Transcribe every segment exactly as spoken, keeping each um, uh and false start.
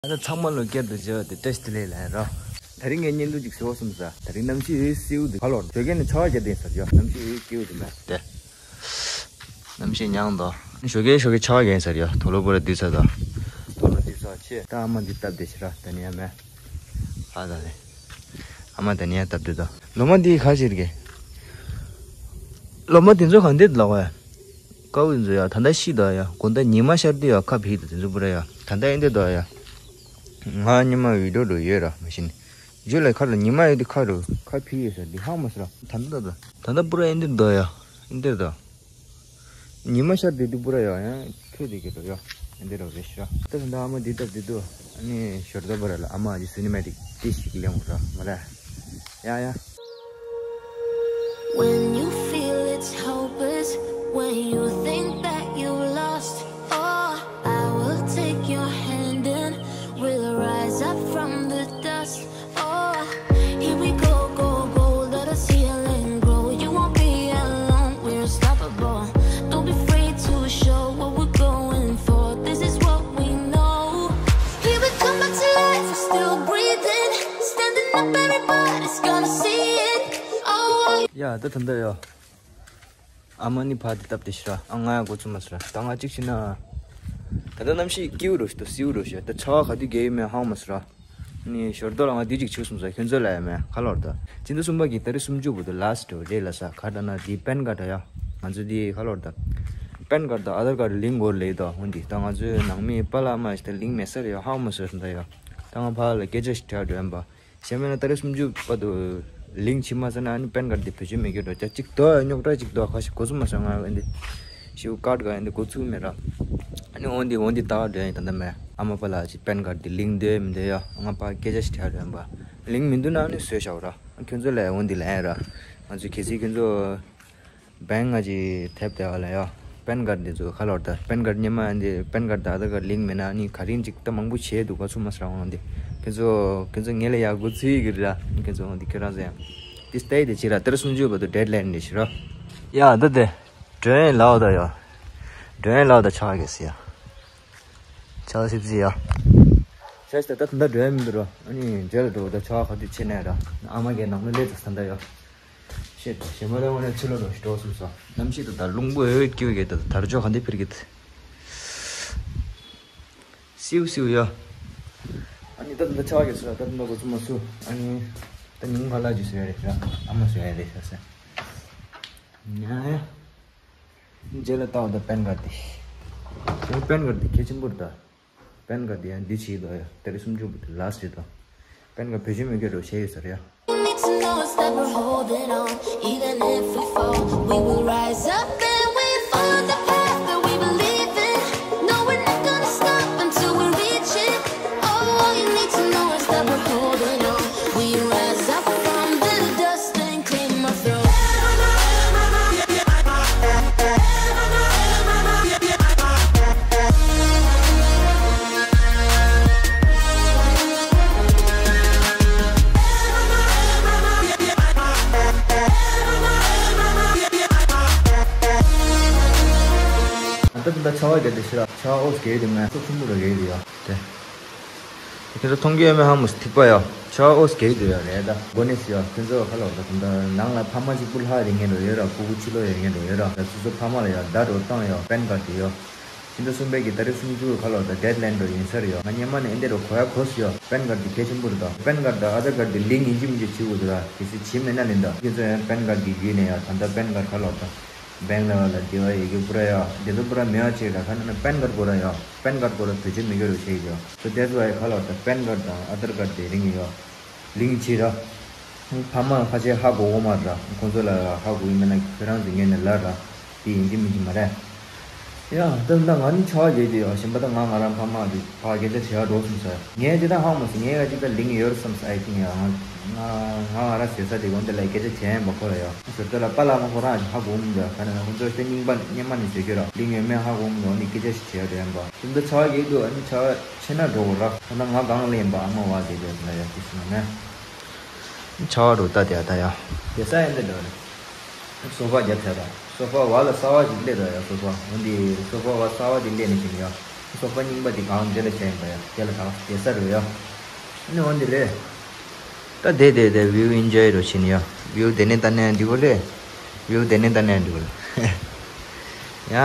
ད་ཚང་མ་ལོ་བསྐྱར་དུ་མཇལ་བ་དེ་བཀྲ་ཤིས་བདེ་ལེགས་ལ་ཡིན་རོ། དེ་རིང་ངས་བརྙན་ཐུང་ཅིག་བཟོ་བསམ་ས། དེ་རིང་གནམ་གཤིས་ཨེ་སེའུ་འདུག་ག་ལོར་ཞོགས་ཀས་ནས་ཆར་པ་བརྒྱབ་བསྡད་ཡིན་ས་རེད་ཡ། གནམ་གཤིས་ཨེ་སྐྱིད་པོ་འདུག་མེད་དེ། གནམ་གཤིས་མྱངས་དོ། ཞོགས་ཀས་ཞོགས་ཀས་ཆར་པ་བརྒྱབ་ཡིན་ས་རེད་ཡ། དུག་ལོག་པོ་ར་འདུག་ས་དང་། དུག་ལོག་འདུག་ས་ཆེ། ད་ཨ་མ་འདི་སྟབས་བདེ་ཞེ་དྲག་ད་ནི་ཡ་མེད། ཧ་ད་ལེ། ཨ་མ་ད་ནི་ཡ་སྟབས་བདེ་དོ། ལོ་མ་འདི་ག་ཅིག་རེད། ལོ་མ་དེ་ཚོ་གང་འདྲ་ལོག་བས། དཀར་པོ་དེ་ཚོ་ཡ། ད་ལྟ་ཤི་དོ་ཡ། དགོང་དག་ཉི་མ་ཤར་དུས་ཡ་ཁ་ཕྱིས་དོ། དེ་ཚོ་པུ་ར་ཡ། ད་ལྟ་ཨེ་འདྲ་དོ་ཡ། ང་ཉི་མ་བི་ཌིའོ་འགྲོ་ཡོད་ར་མ་གཞི་ནས། རྗེས་ལ་ཁ་ལ་ཉི་མ་ཡོད་དུས་ཁ་རུ་ཁ་ཕྱིས་ཡོད་ས་འདི་ཧ་མ་སི་ར། ད་ལྟ་དོ། ད་ལྟ་པུ་ར་ཨེ་འདྲ་དོ་ཡ། ཨེ་འདྲ་དོ། ཉི་མ་ཤར་དུས་དུས་པུ་ར་ཡ་ཡང་ཁྱོད་དེ་གི་འགྲོ་ཡ། ཨེ་འདྲ་རོ་རེད་ཤི་ར། ད་ད་ལྟ་ཨ་མ་འདི་སྟབས་བདེ་དོ། ཨ་ནི་ཞོར་ད་པུ་ར་ལ་ཨ་མ་ཨ་ཅེ་སི་ནི་མ་ཊིག་ཏི་ཞིག་ལེན་འོང་ར་མ་ར། ཡ་ཡ། When you feel it's hopeless, when you think that you've lost, oh, I will take your hand and we'll rise up from the dust. Oh, here we go, go, go, let us heal and grow. You won't be alone, we're unstoppable. Don't be afraid to show what we're going for. This is what we know. Here we come back to life, we're still breathing. Standing up, everybody's gonna see it. Oh, ཡ་ད་ད་ད་ཡ། ཨ་མ་ནི་ཕ་དེ་སྟབས་བདེ་ཤི་ར། ཨ་ང་ཡ་འགོ་ཚུགས་མ་སོང་ར། ད་ང་གཅིག་ཤི་ན། ད་ལྟ་གནམ་གཤིས་སྐྱིད་པོ་རུ་ཞིག་ཏུ་སེའུ་རུ་ཞིག་ད་ཆར་པ་ག་དུས་རྒྱག་ཡོད་མེད་ཧ་མ་སོང་ར། ནི་ཞོར་དོ་ལ་ང་དུས་གཅིག་བྱུག་སོང་ས་ཁྱོད་ཚོ་ལ་ཡ་མེད་ག་ལོར་ད། སྤྱི་ཟླ་གསུམ་པ་གི་ཏ་རིག་སུམ་ཅུ་བར་དུ་ལ་སི་ཊི་རེད་ལ་ས་ག་ད་ན་དེ་པན་ཀར་ཌི་ཡ། ང་ཚོ་དེ་ག་ལོར་ད། པན་ཀར་ཌི་དང་ཨ་དྷར་ཀར་ཌི་ལིང་ག་དགོས་རེད་ད། འོན་ཏེ་ད་ང་ཚོའི་ནང་མི་པཱ་ལགས་ཨ་མ་ཞིག་ད་ལིང་ག་མེད་ས་རེད་ཡ། ཧ་མ་སོང་ད་ཡ། ད་ང་ཕ་ལ་སྐད་ཆ་ཞིག་དྲིས་འགྲོ་ཡིན་པ། གཞན་མིན་ན་ཏ་རིག་སུམ་ཅུ་བར་དུ་ལིང་ག་བྱེད་མ་ཚར་ན་ཨ་ནི་པན་ཀར་ཌི་དེ་བེད་སྤྱོད་མི་དགོས་འགྲོ། ཅ་གཅིག་དོ་རྙོག་དྲ་གཅིག་དོ་ཁ་ཤས་གོ་ཚུགས་མ་སོང་ང་འོན་ཏེ། ཤིའུ་ཀར་ཌི་ག་འོན་ཏེ་གོ་ཚུགས་མེད་ར། ཨ་ནི་འོན་ཏེ་འོན་ཏེ་ད་འགྲོ་ཡིན་ད་ད་མེད། ཨ་མ་པཱ་ལགས་ཀྱིས་པན་ཀར་ཌི་དེ་ལིང་ག་འདོད་མི་འདོད་ཡ། ང་ཕར་སྐད་ཆ་ཞིག་དྲིས་འགྲོ་ཡིན་པ། ལིང་ག་མི་འདུག་ན་ཨ་ནི་བཟོས་བཞག་ར། ཁྱོད་ཚོ་ལ་འོན་ཏེ་ལན་ར། ང་ཚོས་གལ་སྲིད་ཁྱོད་ཚོ། བེང་ང་ཅིག་ཐེབས་བསྡད་པ་ལ་ཡ། པན་ཀར་ཌི་འདི་ཚོ་ག་ལོར་ད། པན་ཀར་ཌི་སྔོན་མ་འདི་པན་ཀར་ཌི་དང་ཨ་དྷར་ཀར་ཌི་ལིང་ག་མེད་ན་ནི་ག་རེ་ཅིག་ད་མང་པོ་བྱས་འདུག་ག་ཚུགས་མ་སོང་འོན་ཏེ། ཁྱེད་ཚོ་ཁྱེད་ཚོ་ངེད་ལ་ཡ་འགོ་ཚུགས་ཀྱི་རེད་ལ། ཁྱེད་ཚོ་འོན་ཏེ་ཁྱེད་རང་ཚོ་ཡང་ཏིས་ཏའི་དེ་བྱེད་ར། ཏ་རིག་སུམ་ཅུ་བར་དུ་ཌེཌ་ལའིན་རེད་ཤི་ར། ཡ་ད་དེ། ཌོན་ལའོ་ད་ཡ། ཌོན་ལའོ་ད་ཆག་གི་སི་ཡ། ཆག་སིབ་སི་ཡ། ཆག་སི་ད་ད་ད་ཌོན་མི་འདུག་ར། ཨ་ནི་ཇེལ་འགྲོ་ད་ཆག་ག་དུས་ཕྱིན་ནས་ར། ཨ་མ་གའི་ནང་ལ་ལས་ད་ས་ད་ཡ། ཤེད་ཞེ་མ་ལ་འོ་ན་ཚུར་ལ་འགྲོ་ཞིག་འགྲོ་སོང་ས། གནམ་གཤིས་ད་ད་རླུང་བུ་འོད་ཀྱི་གི་ད་དར་ལྕོག་ག་འདི་འཕེར་གི་ད། སིའུ་སིའུ་ཡ། ཨ་ནི་ད་ད་ཆག་གི་སོ་ད་ད་གོ་ཚུགས་མ་སོང་། ཨ་ནི་ད་ཉིན་ག་ལ་ཅི་སོ་ཡ་རེད་ཡ། ཨ་མ་སོ་ཡ་རེད་ཤ་ས། ཉ་ཡ། རྗེས་ལ་ལྟ་བ་ད་པན་ཀར་ཌི། ཁྱོད་པན་ཀར་ཌི་གལ་ཆེན་པོ་རེད་ད། པན་ཀར་ཌི་ཡང་འདི་བྱེད་དོ་ཡ། ཏ་རིག་སུམ་ཅུ་བར་དུ་ལ་སི་ཊི་རེད་དོ། པན་ཀར་ཌི་བེད་སྤྱོད་མི་དགོས་འགྲོ་བྱས་ཡོད་ས་རེད་ཡ། You need to know it's that we're holding on. Even if we fall, we will rise up and we follow the path that we believe in. No, we're not gonna stop until we reach it. Oh, all you need to know is that we're holding on. We rise up from the dust and claim our throne. ད་ད་ཆར་པ་རྒྱག་དེ་ཤི་ར། ཆར་པ་ཨོ་སི་རྒྱག་དེ་ང་ཚོ་ཆུང་མོ་ར་རྒྱག་དེ་ཡ། དེ། ཁྱེད་ཚོ་མཐོང་གི་ཡོད་མེད་ཧ་མ་སོང་ཐིགས་པ་ཡ། ཆར་པ་ཨོ་སི་རྒྱག་དེ་ཡ་རེད་ད། གོ་ནས་སི་ཡ། ཁྱེད་ཚོ་ཁ་ལོ་ད་ད་ནང་ལ་ཕ་མ་གཅིག་པུ་ལྷག་རེ་ངན་རོ་ཡོད་ར། ཕྲུ་གུ་ཕྱི་ལོགས་ཡ་ངན་རོ་ཡོད་ར། ད་ཚོ་ཚོ་ཕ་མ་ལ་ཡ་བརྡ་རོ་བཏང་ཡ། པན་ཀར་ཌི་ཡ། ཕྱི་ཟླ་གསུམ་པའི་གི་ཏ་རིག་སུམ་ཅུ་ག་ལོ་ད་ཌེཌ་ལའིན་རོ་ཡིན་ས་རེད་ཡ། ང་སྔོན་མ་ནས་ཨེ་འདྲ་རོ་གོ་ཡ་གོ་སི་ཡ། པན་ཀར་ཌི་གལ་ཆེན་པོ་རེད་ད། པན་ཀར་ཌི་དང་ཨ་དྷར་ཀར་ཌི་ལིང་ག་ཡིན་གཅིག་མིན་གཅིག་བྱེད་དགོས་འདུག་ར། གལ་སྲིད་བྱེད་མེད་ན་ལིང་ད། ཁྱེད་ཚོ་ཡང་པན་ཀར་ཌི་བརྒྱུད་ནས་ཡ། ད་ལྟ་པན་ཀར་ག་ལོ་ད། བེང་ལ་བ་ལ་དེ་བ་ཡི་གེ་པུ་ར་ཡ། དེ་ཚོ་པུ་ར་མེད་པ་བྱས་ར། ཁ་ན་ན་པན་ཀར་དགོས་ར་ཡ། པན་ཀར་དགོས་ར་བེད་སྤྱོད་མི་དགོས་ར་བྱས་ཡ། སོ་དེ་ཚོ་ཡ་ག་ལོ་ད་པན་ཀར་དང་ཨ་དྷར་ཀར་དེ་རིང་ཡ། ལིང་ག་བྱེད་ར། ཕ་མ་ཁ་ཤས་ཧ་གོ་གོ་མ་ར། ཁོང་ཚོ་ལ་ཧ་གོ་གི་མེད་ན་ཁྱོད་རང་ཚོ་ངོས་ནས་ལབ་ར། དེ་ཡིན་གཅིག་མིན་གཅིག་མ་རེད། ཡ་ད་ད་ང་ནི་ཆར་པ་རྒྱག་དེ་ཡ། གཞན་པ་ད་ང་ང་རང་ཕ་མ་དེ་ཕར་སྐད་ཆ་དྲི་བ་འགྲོ་སོང་ས། ངས་ཅི་ད་ཧ་མ་སི་ངས་ཅི་ད་ལིང་ག་ཡོད་བསམ་ས། ཨའི་ཐིང་ཡ། ང་ང་ང་ར་ཟེར་ས་དེ་གོང་དེ་ལ་སྐད་ཆ་དྲི་ཡ་ཡིན་པ་ཁོ་ལ་ཡ། ཟེར་ད་ལ་པཱ་ལགས་མ་ཁོ་རང་ཧ་གོ་མི་འདུག་ཁ་ན་ན་ཁོང་ཚོ་ཤི་ད་རྙིང་པ་སྔོན་མ་ནས་ཟེར་གྱི་ར། ལིང་ག་ཡོད་མེད་ཧ་གོ་མི་འདུག་ཨ་ནི་སྐད་ཆ་ཞིག་དྲི་ཡ་དྲི་ཡ་ཡིན་པ། དེ་འདྲ་ཆར་པ་རྒྱག་དུས་ཨ་ནི་ཆར་པ་ཆེ་ན་འགྲོ་གོ་ར། ད་ང་སྒང་ལ་ཡིན་པ། ཨ་མ་བ་དེ་དེ་ལ་ཡ་དེ་སོང་ན། ཆར་པ་འགྲོ་ད་དེ་ཨ་ད་ཡ། དེ་ས་ཡིན་དེ་འགྲོ་རེད། སོ་ཕ་རྒྱབ་བྱ་དང་། སོ་ཕ་བ་ལ་གསར་པ་ཞིག་སླེབས་དང་ཡ། སོ་ཕ་འོན་ཏེ་སོ་ཕ་བ་གསར་པ་དེ་སླེབས་ནས་བཞིན་ཡ། སོག་པ་རྙིང་པ་དེ་གང་དེ་ལ་བྱས་ཡིན་པ་ཡ། དེ་ལ་གང་དེ་ས་རུ་ཡ། ཨ་ནི་འོན་ཏེ་རེད། ད་དེ་དེ་དེ་བིའུ་ཨིན་ཇོའི་རོ་བྱེད་ནི་ཡ། བིའུ་དེ་ནས་ད་ནས་འདི་གོ་རེད། བིའུ་དེ་ནས་ད་ནས་འདི་གོ་རེད། ཡ།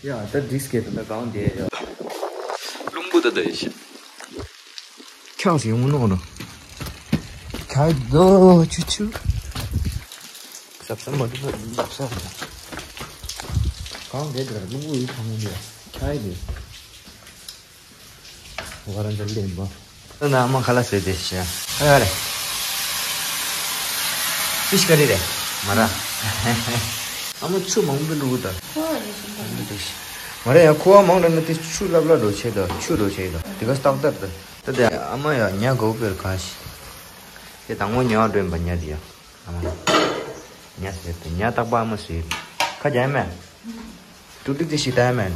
ཡ་ད་འགྲིག་སྐད་དུ་ད་གང་དེ་ཡ། རླུང་བུ་ད་ད་ཡ་ཤི། ཁྱག་ཞིག་ཡོང་ནོ་ནོ། ཁྱག་དོ་ཆུ་ཆུ། ཟབ་ཟབ་མ་འདུག་པ་འདུག་ས། གང་དེ་འདྲ་རླུང་བུ་ཡི་ཐང་མོ་འདི་ཁྱག་ཡི་འདི། ཝ་ར་འཇལ་ལེན་པ། ད་ན་ཨ་མ་ཁ་ལག་ཟས་དེ་ཤ། ཨ་ཡ་རེ། ཕིཤ་ཀ་རི་རེད། མ་ར། ཨ་མ་ཆུ་མང་པོ་འདུག་ད། ཁོ་ཨ་རེ་ཤི་ད། མ་རེད་ཡ། ཁོ་བ་མང་དྲགས་ན་དེ་ཆུ་ལབ་ལ་འགྲོ་ཆེ་ད། ཆུ་འགྲོ་ཆེ་ད། དེ་ག་སྟག་ལྟར་ད། ད་དེ་ཨ་མ་ཡ་ཉ་གོ་པེར་ག་ཤི། དེ་དང་པོ་ཉ་སྒྲོན་པ་ཉ་དེ་ཡ། ཨ་མ། ཉ་ཟེར་ཏེ་ཉ་རྟག་པ་ཨ་མ་ཟེར། ཁ་རྒྱག་མེད། ཏུ་ཏུ་ཏི་ཞིག་ལྟ་ཡ་མེད།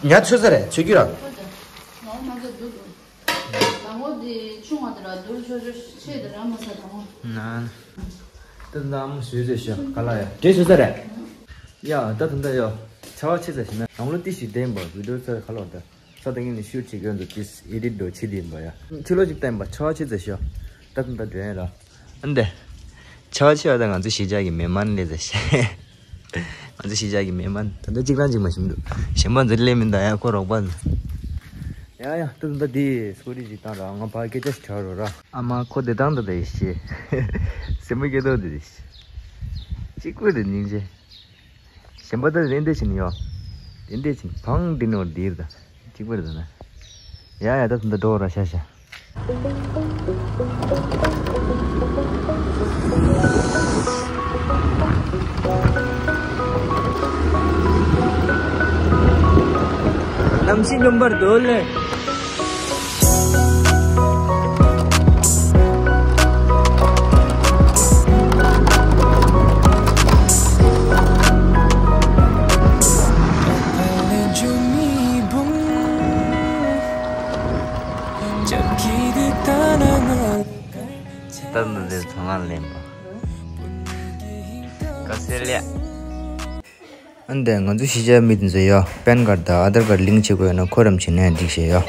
ཉ་ཚོད་ས་རེད་ཚོད་རྒྱུ་ར། ང་ང་ཚོ་འདུག་དང་པོ་དེ་ཆུང་བ་དེ་ར་རྡུལ་ཆོ་ཆོ་ཆེ་དེ་ར་མ་ཟ་དང་པོ། ན། ཏུ་ཏུ་ཨ་མ་ཟོས་ཟོས་ཤོག་ག་ལ་ཡ། འདྲེ་ཟོས་ས་རེད། ཡ་ད་དུང་ད་ཡོ། ཆར་པ་ཆེ་ས་ཞིག་ན་ནང་ལོ་ཏི་ཞིག་བསྟན་པ་བི་ཌིའོ་ཚར་ག་ལོར་ད། ས་ད་ངས་ནི་ཤུ་ཊི་བྱེད་དགོས་འདུག་ཏིས་ཨེ་ཌིཊ་འགྲོ་བྱེད་དེ་ཡིན་པ་ཡ། ཁྱོད་ལོ་ཅིག་བསྟན་པ་ཆར་པ་ཆེ་ས་ཤོག་ད་དུང་ད་འགྲོ་ཡ་ར། ཨ་འདེ། ཆར་པ་ཆེ་བ་ད་ང་ཚོ་གཞིས་ཆགས་ཀྱི་མི་མང་ལས་ས་ཤེ། ང་ཚོ་གཞིས་ཆགས་ཀྱི་མི་མང་ད་ལྟ་གཅིག་རང་གཅིག་མ་ཞིམ་འདུག་གཞན་པ་ཚོ་ལས་མི་འདའ་ཡ་ཁོ་རོགས་པ། ཡ་ཡ་ད་དུང་ད་དེ་སྐུ་རི་ཅིག་བཏང་ར་ང་ཕར་སྐད་ཆ་ཞིག་དྲི་རོགས་ར། ཨ་མ་ཁོ་དེ་བཏང་ད་ད་ཡི་ཤེ། སེམས་པ་སྐྱིད་ཏོག་དེ་རེད། གཅིག་པུ་རེད་སྙིང་རྗེ། གཞན་པ་ད་རེ་འདྲ་བྱེད་ནི་ཡོད། རེ་འདྲ་བྱེད་ནི་བང་འདི་ནོར་འདིར་ད། གཅིག་པུ་རེད་ད་ན། ཡ་ཡ་ད་དུང་ད་འགྲོ་ར་ཤ་ཤ། གནམ་གཤིས་སྙོམས་པར་འདོད་ལེ། ད་ནི་འདིར་ཚོང་ཁང་ལེན་པ། དཀའ་སེལ་ལས། ཨ་འདི་ང་ཚོ་གཞིས་ཆགས་མི་དེ་ཚོ་ཡ་པན་ཀར་དང་ཨ་དར་ཀར་ལིང་བྱེད་དགོས་ན་ཁོ་རམ་བྱེད་ནས་འགྲིག་ཤེས་ཡ།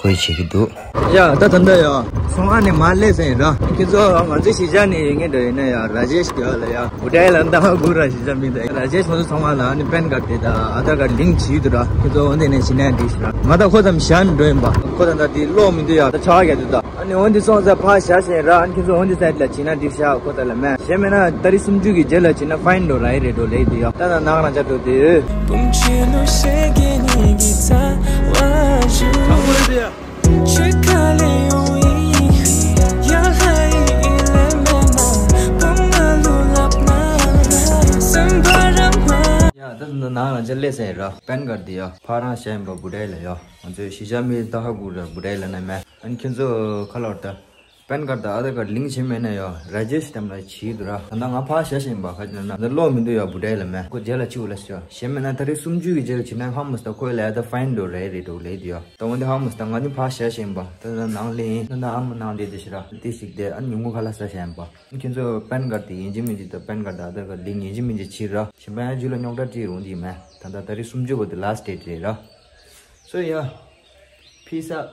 ཁོས་བྱེད་ཀྱི་འདུག་ཡ་ད་ད་ད་ཡ། ཚོང་ཁང་ནས་མར་སླེབས་ཟིན་ར། ཁྱེད་ཚོ་ང་ཚོ་གཞིས་ཆགས་ནས་ཡོད་ངེས་འདྲ་ཡིན་ན་ཡ་ར་ཇེཤ་གི་ཡ་ལ་ཡ་བུ་ཏྲའི་ལ་འདང་དགོས་ར། གཞིས་ཆགས་མི་དེ་ར་ཇེཤ་ང་ཚོ་ཚོང་ཁང་ལ་ཨ་ནི་པན་ཀར་དེ་དང་ཨ་དར་ཀར་ལིང་བྱེད་ཀྱི་འདུག་ར། ཁྱེད་ཚོ་འོན་ཏེ་ནས་བྱེད་ནས་འགྲིག་ཤེས་ར། ང་ད་ཁོ་ཙམ་བཞག་ནས་འགྲོ་ཡིན་པ། ཁོ་ད་ད་དེ་ཀློག་མི་འདུག་ཡ་ད་ཆ་ག་རྒྱག་འདུག་ད། ཨ་ནི་འོན་ཏེ་སོང་ཙང་ཕར་བཞག་ཟིན་ར། ཨ་ནི་ཁྱེད་ཚོ་འོན་ཏེ་སའིཌ་ལ་བྱེད་ན་འགྲིག་ཤག་ཁོ་ད་ལ་མེད། གཞན་མེད་ན་ཏ་རིག་སུམ་ཅུ་གི་རྗེས་ལ་བྱེད་ན་ཕའིན་འགྲོ་ར་ཡི་རེད་འགྲོ་ལེ་དེ་ཡོད། ད་ད་ནང་རང་ཅག་འགྲོ་དེ་ཡོད། ཡ་ད་ད་ནང་རང་ཅག་སླེབས་ཟིན་ར། པན་ཀར་དེ་ཡོད། ཕ་རང་བཞག་ཡིན་པ་བུ་ཏྲའི་ལ་ཡོད། ང་ཚོའི་གཞིས་ཆགས་མི་ད་ཧ་གོ་ར་བུ་ཏྲའི་ལ་ན་མེད། ཨ་ནི་ཁྱེད་ཚོ་ཁ་ལོར་ད། པན་ཀར་དང་ཨ་དར་ཀར་ལིང་བྱེད་མེད་ན་ཡང་ར་ཇེཤ་དམ་ལ་བྱེད་འདུག་ར། ད་ལྟ་ང་ཕར་བཞག་བཞིན་པ་ཁ་ཅིག་ན་ད་ཀློག་མི་འདུག་ཡ་བུ་ཏྲའི་ལ་མེད། ཁོ་རྗེས་ལ་ཕྱི་འུ་ལ་ཤོག་གཞན་མེད་ན་ཏ་རིག་སུམ་ཅུ་གི་རྗེས་ལ་བྱེད་ན་ཧ་མ་སྟ་ཁོའི་ལ་ཡ་ད་ཕའིན་འགྲོ་རེད་རེད་འགྲོ་ལེ་དེ་ཡ། ད་འོན་ཏེ་ཧ་མ་སྟ་ང་ནི་ཕར་བཞག་བཞིན་པ་ད་ད་ནང་ལེན་ད་ད་ཨ་མ་ནང་བསྡད་དེ་ཤི་ར་དེ་ཞིག་དེ་ཨ་ཉུང་ངུ་ཁ་ལག་ཟ་བཞིན་པ། ཁྱེད་ཚོ་པན་ཀར་དེ་ཡིན་གཅིག་མིན་གཅིག་དང་པན་ཀར་དང་ཨ་དར་ཀར་ལིང་ཡིན་གཅིག་མིན་གཅིག་བྱེད་ར། གཞན་པ་ཡང་རྒྱུ་ལ་རྙོག་དྲ་སྤྲད་རུང་དེ་མེད། ད་ད་ཏ་རིག་སུམ་ཅུ་བོ་དེ་ལ་སི་ཊི་ཌེ་ཊི་རེད་ར། སོ་ཡ། Peace out.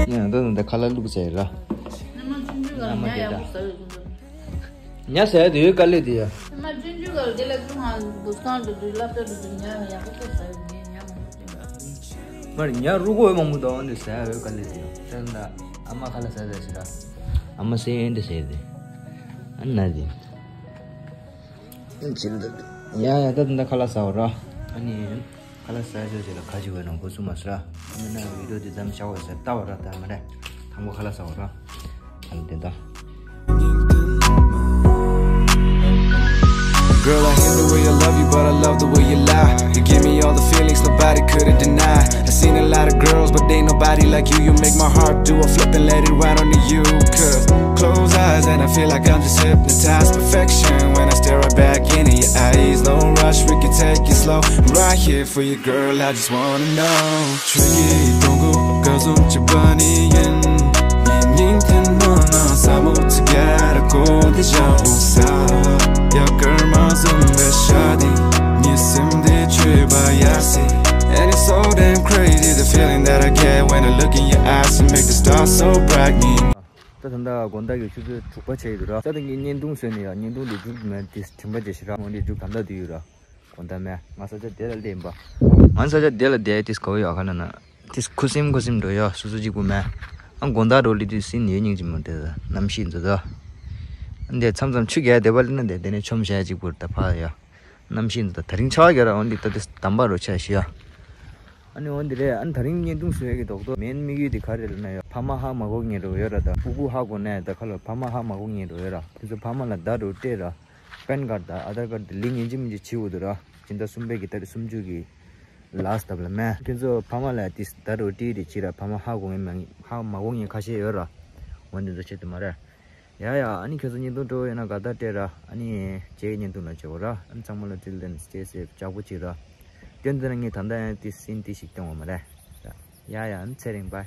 ཡང་ད་ད་ཁ་ལག་བླུགས་ཟེར་ར། ཉ་ཟ་ཡ་དེ་ཡོད་དཀའ་ལས་དེ་ཡ། མར་ཉ་རུ་གོ་མང་པོ་དང་འདི་ཟ་ཡ་ཡོད་དཀའ་ལས་དེ་ཡོད། དེ་ན་ཨ་མ་ཁ་ལག་ཟ་ཟ་ཞིག་ར། ཨ་མ་སེ་འདི་ཟེར་དེ། ཨ་ན་དེ། ཨ་ཅིན་དེ། ཡ་ཡ་ད་ད་ཁ་ལག་ཟ་བ་ར། ཨ་ནི། ཁ་ལག་ཟ་ཟ་ཞིག་ལ་ཁ་ཅིག་བས་ན་འགོ་ཚུགས་མ་སོ་ར། ཨ་མ་ན་བི་ཌིའོ་དེ་ཙམ་བཞག་བ་ཟེར་ལྟ་བ་ར་ད་མ་རེད། དང་པོ་ཁ་ལག་ཟ་བ་ར། ཨ་ནི་དེ་ད། Girl, I hate the way you love you, but I love the way you lie. You give me all the feelings nobody couldn't deny. I seen a lot of girls, but they no Body like you, you make my heart do a flip and let it ride onto you. Cause close eyes and I feel like I'm just hypnotized. Perfection when I stare right back into your eyes. No rush, we can take it slow. I'm right here for you, girl. I just wanna know. Tricky, don't go, cause I'm your bunny and you need to know now. Samu together, go the jump. Your girl, my zoom, best shot. You seem the true by Yasi. And it's so damn crazy the feeling that I get when I look in your eyes and make the stars so bright. Me. ད་ད་ལྟ་དགོང་དག་གི་ཆུ་ཚོད་དྲུག་པ་བྱས་ཡོད་ར། ད་ལྟ་ངས་བརྙན་ཐུང་བཟོས་ནས་ཡ། བརྙན་ཐུང་འདི་མཇུག་མེད་དེ་དྲན་པ་བརྗེད་ཤི་ར། འོན་ཏེ་མཇུག་ད་ལྟ་དུ་ཡོད་ར། དགོང་དག་མེད། ང་ས་ཆ་དེ་ལ་བསྡད་ཡིན་པ། ང་ས་ཆ་དེ་ལ་བསྡད་དེ་གོ་ཡོད་ཁ་ན་ན། དེ་ཁུ་སིམ་ཁུ་སིམ་འགྲོ་ཡོད། སོ་སོ་གཅིག་པུ་མེད། ཨ་དགོང་དག་འགྲོ་ལི་དུས་སིན་ཡོད་སྙིང་རྗེ་མོ་དེ་གནམ་གཤིས་འཛུ་དོ། འདི་མཚམས་མཚམས་ཆུ་རྒྱག་བསྡད་པ་ལ་ན་དེ་དེ་ནས་ཆོམ་བྱས་གཅིག་པུར་ད་ཕ་ཡ། གནམ་གཤིས་འདི་ད་དེ་རིང་ཆར་པ་རྒྱག་ར། འོན་ཏེ་ད་དེ་དམ་པ་རུ་ཆ་ཤི་ཡ། ཨ་ནི་འོན་ཏེ་རེད། ཨ་ནི་དེ་རིང་བརྙན་ཐུང་བཟོ་ཡ་གི་རྡོག་རྡོག་མེན་དམིགས་ཡུལ་དེ་ག་རེ་རེད་ལབ་ན་ཡ། ཕ་མ་ཧ་མ་གོ་མཁན་རུ་ཡོད་ར། ད་ཕྲུ་གུ་ཧ་གོ་ན་ཡ། ད་ཁ་ལོ་ཕ་མ་ཧ་མ་གོ་མཁན་རུ་ཡོད་ར། དེ་ཚོ་ཕ་མ་ལ་བརྡ་རུ་སྤྲད་ར། པན་ཀར་ད་ཨ་དར་ཀར་དེ་ལིང་ཡིན་གཅིག་མིན་གཅིག་བྱེད་འོ་དུ་ར། སྤྱི་ཟླ་གསུམ་པའི་གི་ཏ་རིག་སུམ་ཅུ་གི་ལཱ་སི་ཊི་ལ་མེད། ཁྱེད་ཚོ་ཕ་མ་ལ་དེ་བརྡ་རུ་སྤྲད་དེ་བྱེད་ར། ཕ་མ་ཧ་གོ་མཁན་མ་ཧ་མ་གོ་མཁན་ཁ་ཤས་ཡོད་ར། འོན་ཏེ་འདི་ཚོ་བྱེད་དུ་མ་རེད། ཡ་ཡ། ཨ་ནི་ཁྱོད་ཚོ་བརྙན་ཐུང་སྤྲོ་བོ་ཡོད་ན་དགའ་རྟགས་སྤྲད་ར། ཨ་ནི་རྗེས་བརྙན་ཐུང་ལ་མཇལ་བ་ར། ཨ་ནི་ཚང་མ་ལ་till then stay safe. ལྕགས་པོ་གཅིག་ར། དོན་དུ་ན་ངས་ད་ལྟ་ཡང་དེ་སིན་དེ་ཞིག་སྟོན་བ་མ་རེད། ཡ་ཡ། ཨ་ནི་ཚེ་རིང་བྷའི།